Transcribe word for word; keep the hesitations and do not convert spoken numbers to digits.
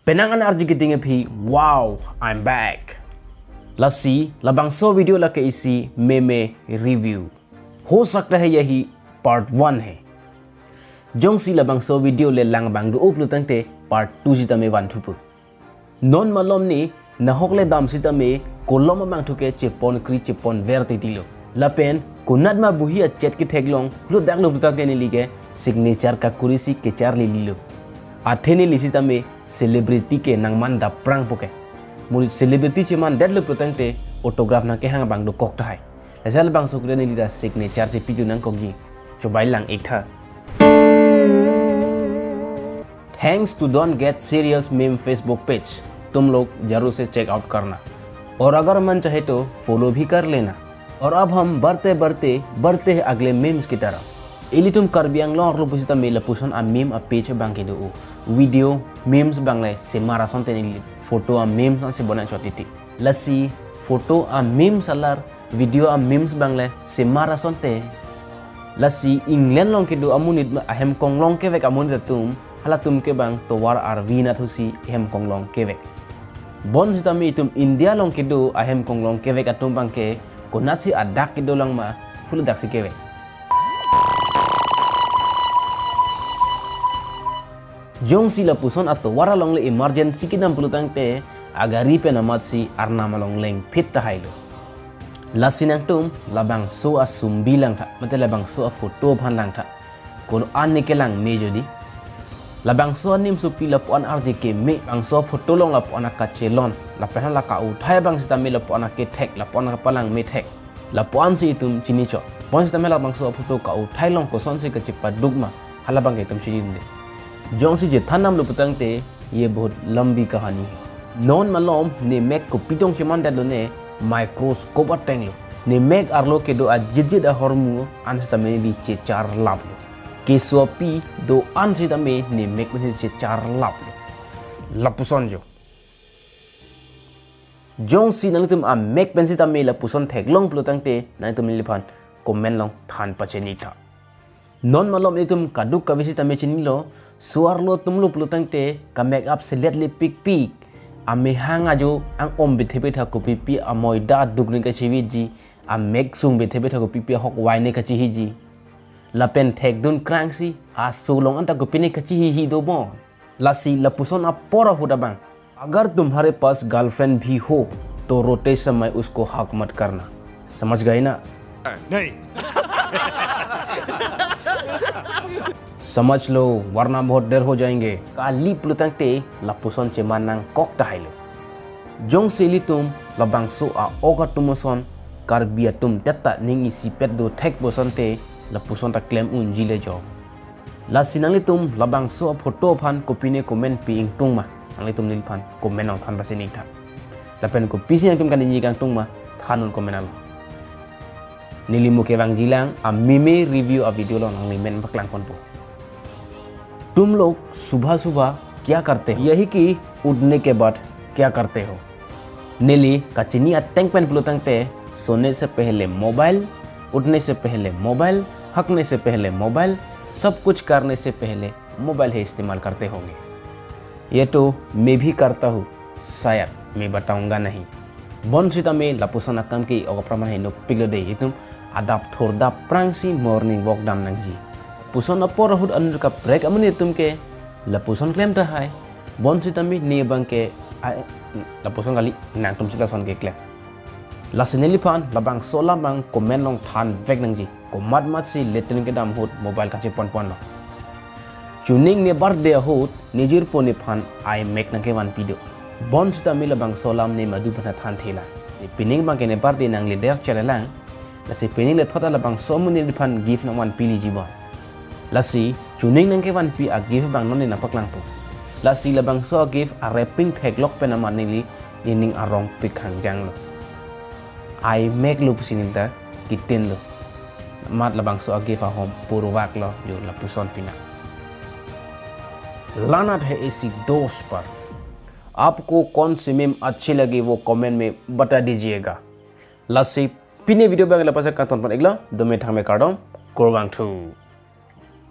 Penang an arji keding aphi, wow, I'm back. Lasi, labangso video lake isi meme review. Ho sakta hai yahi part one hai. Jongsi labangso video le lang abang do-o pulo tangte part two sitame van thupo. Non malom ne nahok le dam sitame kolom abang thu ke chepon kri chepon ver titi lo. Lapen konat ma buhi achet ketheklong lo dak lo pulo tangte neli ke signature kakuri si kecharli lilo. Athe neli sitame celebrity ke nangman daprang po ke. Mo celebrity cheman det lo pulo tangte autograph nangkehang abang dokok tahai. Lasi labangso kre neli ta signature si piju nangkokji. Chobai lang ik tha. Thanks to Don't Get Serious Meme Facebook page, तुम लोग जरूर से check out करना, और अगर मन चाहे तो follow भी कर लेना। और अब हम बढ़ते बढ़ते बढ़ते हैं अगले memes की तरफ. Ilitum Karbi Anglong arlo pusitame lapuson a meme a page abang kedo-o. Video memes abang le semar asonte neli photo a memes ansi bonai chot titi. Lasi photo a memes alar video a memes abang le semar asonte. Lasi England along kedo amonit ma ahem konglong kevek amonit atum, halatum ke abang tovar arvi nathusi ahem konglong kevek. Bonsitame itum India along kedo ahem konglong kevek atum abang ke konatsi adak kedo lang ma, huladak si kevek. Jongsi lapuson atovar along le emergency kedam pulo tangte agari pen amatsi arnam along lengphit tahai lo. Lasi nangtum labangso a sumbi langtha, mate labangso a photo aphan langtha. Ko-an ne kelang me jodi. Labangso a nimsopi lapu-an arje keme, bangso a photo along lapu-an akachelon, lapen hala ka-uthai abang sitame lapu-an akethek, lapu-an akapalang methek. Lapu-ansi itum chini chot. Bonsitame labangso a photo ka-uthai along kosonsi kachepaduk ma, hala abang ke itum chinidunde. Jongsi chethan damlo pulo tangte, ये बहुत लंबी कहानी है. Non malom ne mek kopi tong cheman det lo ne, microscope ateng lo. Ne mek arlo kedo ajijit ahormu an sitame neli checharlap lo. Keso api do-an sitame ne mek pensi checharlap lo. Lapuson jo. Jongsi nanglitum a mek pen sitame lapuson theklong pulo tangte, nanglitum neliphan comment along than pachini tha. Non malom itum kaduk kave sitame chinilo, so-arlo atum lo pulo tangte ka make up selet le pikpik. Amehang ajo ang-om bethe betha kopipi amoida aduk ne kachiviji, a mek sung bethe betha kopipi ahok wai ne kachihiji. Lapen thekdun krangsi, aso along anta kopi ne kachihihi dobom. Lasi lapuson apor ahut abang, अगर तुम्हारे पास गर्लफ्रेंड भी हो तो रोते समय उसको हग मत करना. समझ गए ना? नहीं. समझ लो, वरना बहुत देर हो जाएंगे. Kali pulo tangte lapuson cheman nangkok tahai lo. Jongsi ilitum labangso a-ok atum ason Karbi atum teta ning isipet do thek bosonte lapuson ta klem unji le jo. Lasi nanglitum labangso a photo aphan kopine comment pi ingtung ma, nanglitum neliphan comment along than pachini tha. Lapen kopisi nangtum kaningje kangtung ma, than un comment along. Neli mo kevangji lang a meme review a video along nangli men paklang ponpo. तुम लोग सुबह सुबह क्या करते हो? यही कि उठने के बाद क्या करते हो? Neli kachini ateng pen pulo tangte, सोने से पहले मोबाइल, उठने से पहले मोबाइल, हगने से पहले मोबाइल, सब कुछ करने से पहले मोबाइल ही इस्तेमाल करते होंगे. ये तो मैं भी करता हूँ, शायद, मैं बताऊंगा नहीं. Bonsitame lapuson akam ke ok aphrang ma heno piklo de, itum adap thurda aphrangsi morning walk dam nangji. Puson apor ahut anut kaprek amonit atum ke lapuson klem tahai. Bonsitame ne abang ke, ai, lapuson kali, nangtum si lason keklem. Lasi neliphan labangso alam abang comment along than vek nangji. Komat matsi latrine kedam ahut mobile kachepon ponlo. Chuning ne birthday ahut nejirpo nephan iMac nangkevanpi do. Bonsitame labangso alam ne madu aphan than thela. Pining abang ke ne birthday nangle der chele lang. Lasi pining le thot labangso amonit neliphan gift nangvanpi liji bom. Lasi chuning nangkevanpi a gift abang non ne nangpaklangpo. Lasi labangso a gift a wrapping theklok pen amat neli nening arong pik hangjang lo. iMac lo pusi neli ta kitin lo. Mat labangso a gift ahom purvak lo jo lapuson pina. Lanat hai isi dos par. आपको कौन सी meme अच्छी लगी वो comment में बता दीजिएगा. Lasi pini video abang la-an pen kangton pon iklo, dome thangme kardom, kurvangthu.